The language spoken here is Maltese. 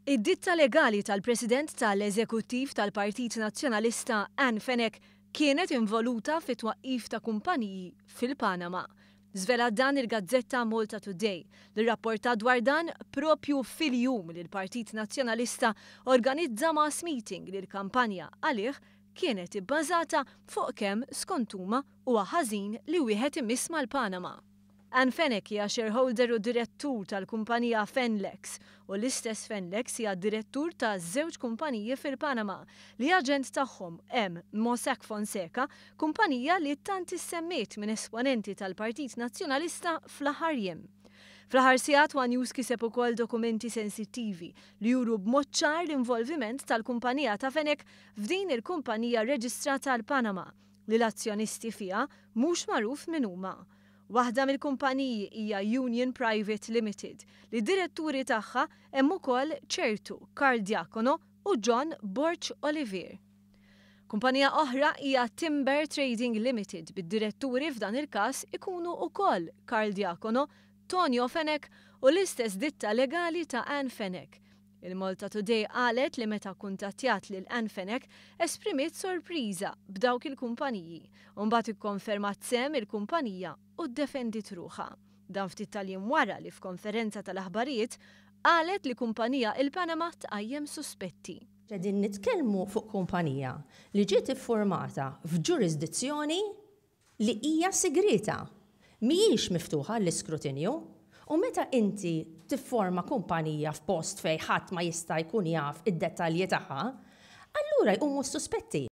Id-ditta legali tal-President tal-Eżekuttiv tal-Partit Nazzjonalista Ann Fenech kienet involuta fit-twaqqif ta' kumpaniji fil-Panama. Żvelat dan il-gazzetta Malta Today li rrapportat dwar dan propju fil-jum li l-Partit Nazzjonalista organizza mass meeting li l-kampanja għalih kienet ibbażata fuq kemm skont huma huwa ħażin li wieħed imiss mal-Panama. Ann Fenech hija shareholder u direttur tal-kumpanija Fenlex u l-istess Fenlex hija direttur ta' żewġ kumpaniji fil-Panama li aġent tagħhom hemm Mossack Fonseca, kumpanija li tant issemmiet minn esponenti tal-Partit Nazzjonalista fl-aħħar jiem. Fl-aħħar sigħat One News kiseb ukoll dokumenti sensittivi li juru b'mod ċar l-involviment tal-kumpanija ta' Fenech f'din il-kumpanija reġistrata l-Panama li l-azzjonisti fiha mhux magħruf min huma. Waħda mill-kumpaniji hija Union Private Limited li diretturi tagħha hemm ukoll ċertu Karl Diacono u John Borg Olivier. Kumpanija oħra hija Timber Trading Limited bid-diretturi f'dan il-każ ikunu ukoll Karl Diacono, Tonio Fenech u l-istess ditta legali ta' Ann Fenech. Il-Malta Today qalet li meta kuntattjat lil Ann Fenech esprimiet sorpriża b'dawk il-kumpaniji u mbagħad ikkonfermat sehem il-kumpanija u ddefendit ruħha. Dan ftit tal-jiem wara li f'konferenza tal-aħbarijiet qalet li kumpanija il-Panama tqajjem suspetti. Qegħdin nitkellmu fuq kumpanija li ġiet iffurmata f'ġurisdizzjoni li hija sigrita. Mhijiex miftuħa l-iskrutinju. U meta inti tifforma kumpanija f'post fej ħadd ma jista' jkun jaf id-dettalji tagħha, allura jqumu s-suspetti.